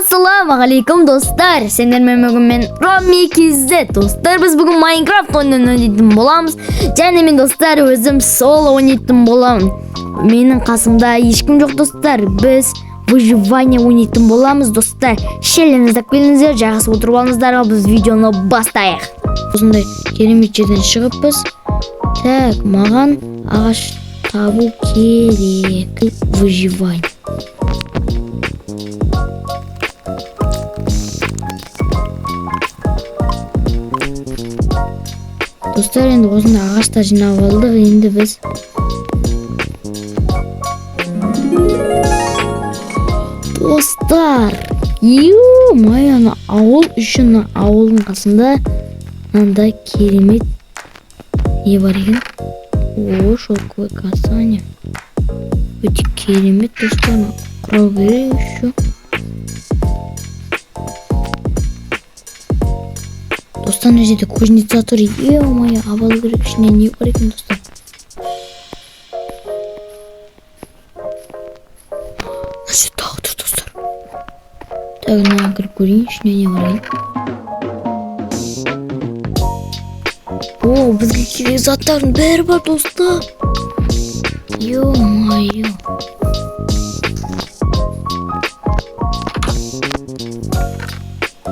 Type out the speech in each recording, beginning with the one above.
Ассалаумағалейкум, достар! Сендермен бүгін мен, Роми KZ. Достар, біз бүгін Майнкрафт ойынын ойнайтын боламыз. Және мен, достар, өзім соло ойнайтын боламын. Менің қасымда ешкім жоқ, достар. Біз выживание ойнайтын боламыз, достар. Шеллеріңізді келіңіздер, жағасып отырып алыңыздар, ал біз видеоны бастайық. Осындай керемет жерден шығыппыз. Так, маған ағаш табу керек. Выживание. Достар, енді осындай ағаштар жинап алдық. Енді біз, достар, ё-моё, ана ауыл үшін, мына ауылдың қасында мынандай керемет не бар екен? О, шелковое касание. Өте керемет, достар, құрау керек еще. Достар, мына жерде кузница тұр. Ё-моё, алу керек. Ішінде не бар екен, достар? Мына жерде тағы тұр, достар. Так, мынаған кіріп көрейін, ішінде не бар екен. О, бізге керек заттардың бәрі бар, достар. Ё-моё.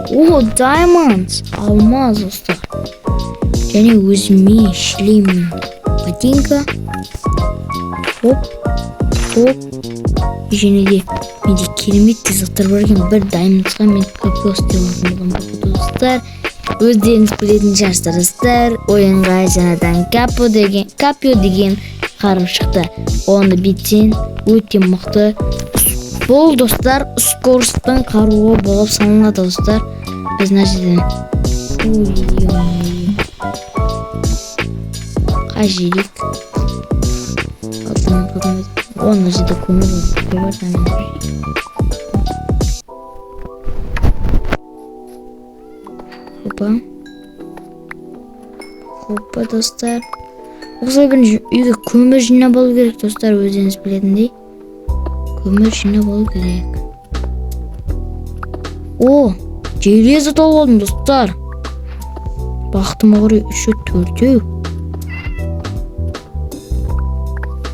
О, diamonds, алмаз, достар. Және өзіме шлем, ботинка. Хоп, хоп. Және де менде керемет те заттар бар екен. Бір diamondsқа мен копье істей алатын боламын, походу, достар. Өздеріңіз білетін шығарсыздар, достар. Ойынға жаңадан копье деген қару шықты. Оны бүйтсең, өте мықты. Бұл, достар, скоростьтың қаруы болып саналады, достар. Біз мына жерден, ой, ё-моё. Қай жердік? Алтын. О, мына жерде көмір бар. Көмір. Хопа. Хопа, достар. Осылай бірінші үйге көмір жинап алу керек, достар, өздеріңіз білетіндей. Көмір жинап алу керек. О, железо тауып алдым, достар. Бақытыма қарай үші төртеу.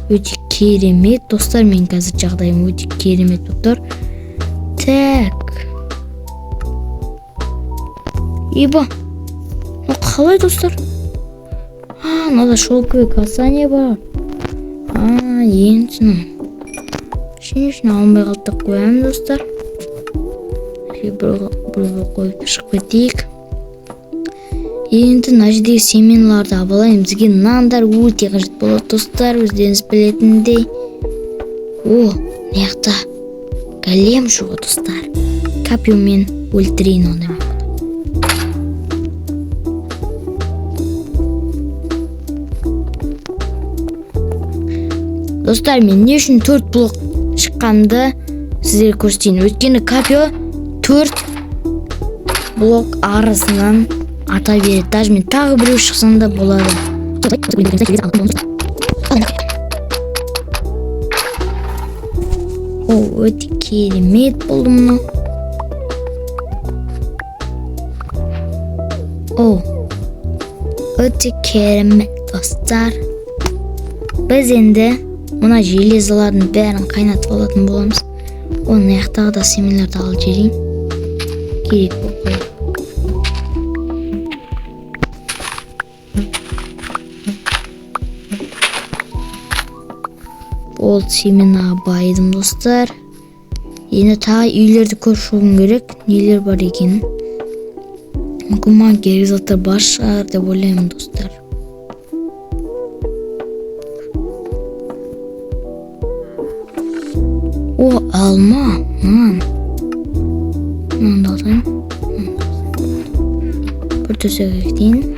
Өте керемет, достар. Мен қазір жағдайым өте керемет болып тұр. Так. Иба. Ну қалай, достар? А, мынада шелковое касание бар. А, енді түсіндім. Ішіне алынбай қалды деп қоямын, достар. Бір бір қойып шығып кетейік. Енді мына жердегі семеналарды алып алайын. Бізге нандар өте қажет болады, достар, өздеріңіз білетіндей. О, мына жақта голем жоқ, достар. Копьемен өлтірейін онда мен. Достар, мен не үшін төрт блок шыққанымды сіздерге көрсетейін. Өйткені копье төрт блок арасынан ата береді. Даже мен тағы біреу шықсам да болады. О, өте керемет болды мынау. О, өте керемет, достар. Біз енді мына железолардың бәрін қайнатып алатын боламыз. Оны жақтағы да семелерді алып жіберейін. Керек болып қалады. Болды, семенаға байыдым, достар. Енді тағы үйлерді көріп шығуым керек, нелер бар екенін. Мүмкін, маған керек заттар бар шығар деп ойлаймын, достар. О, алма, нан. Нанды алайын. Бір төсек кетейін.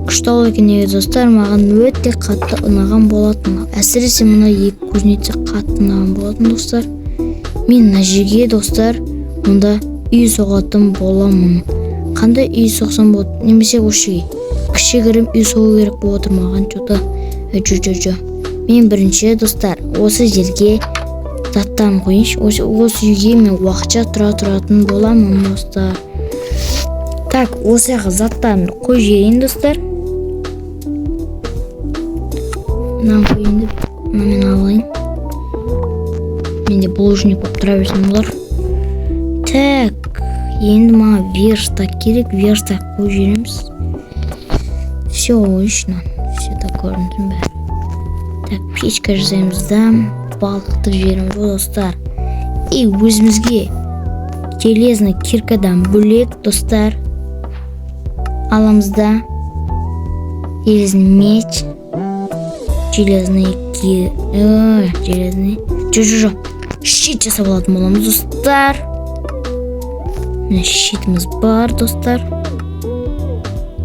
Күшті ауыл екен негізі, достар. Маған өте қатты ұнаған болатын. Әсіресе мына екі кузница қатты ұнаған болатын, достар. Мен мына жерге, достар, мұнда үй соғатын боламын. Қандай үй соқсам болады? Немесе осы жерге кішігірім үй соғу керек болып отыр маған что-то. Жо, жо, жо. Мен бірінші, достар, осы жерге Заттарын қояйыншы. Осы үйге мен уақытша тұратын боламын, достар. Так, осы жаққа заттарымды қойып жіберейін, достар. Мынаны қояйын деп, мына мен алайын. Менде булыжник болып тұра берсін бұлар. Так, енді маған верстак керек, верстак қойып жібереміз. Все, отлично. Все так көрінсін бәрі. Так, печка жасаймыз да, балқытып жібереміз ғой, достар. И өзімізге железный киркадан бөлек, достар, аламыз да железный меч, железный железный, жоқ, щит жасап алатын боламыз, достар. Міне, щитіміз бар, достар.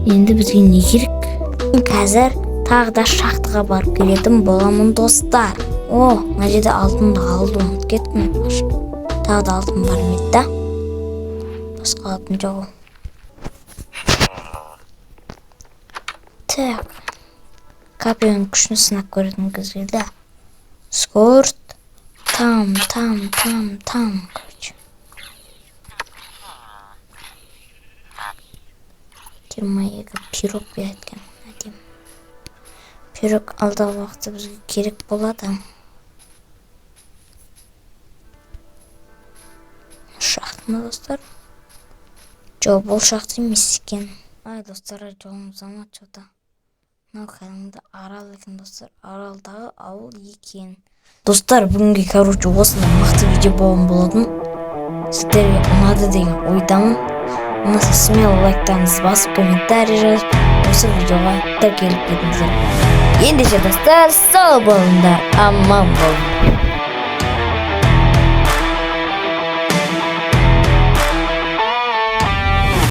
Енді бізге не керек? Қазір тағы да шахтаға барып келетін боламын, достар. О, мына жерде алтынды алды, ұмытып кеттім айтпақшы. Тағы да алтын бар ма еді да? Басқа алтын жоқ ол. Так, копьеның күшін сынап көретін кез келді. Скорт там, там, там, там, короче. 22 пирог береді екен, әдемі. Пирог алдағы уақытта бізге керек болады. Шахта ма, достар? Жоқ, бұл шахта емес екен. Ай, достар, жолымыз алмады что-то. Мынау кәдімгі арал екен, достар. Аралдағы ауыл екен. Достар, бүгінге, короче, осындай мықты видео болған болатын. Сіздерге ұнады деген ойдамын. Ұнаса, смело лайктарыңызды басып, комментарий жазып, осы видеоға тіркеліп кетіңіздер. Ендеше, достар, сау болыңдар, аман болыңдар.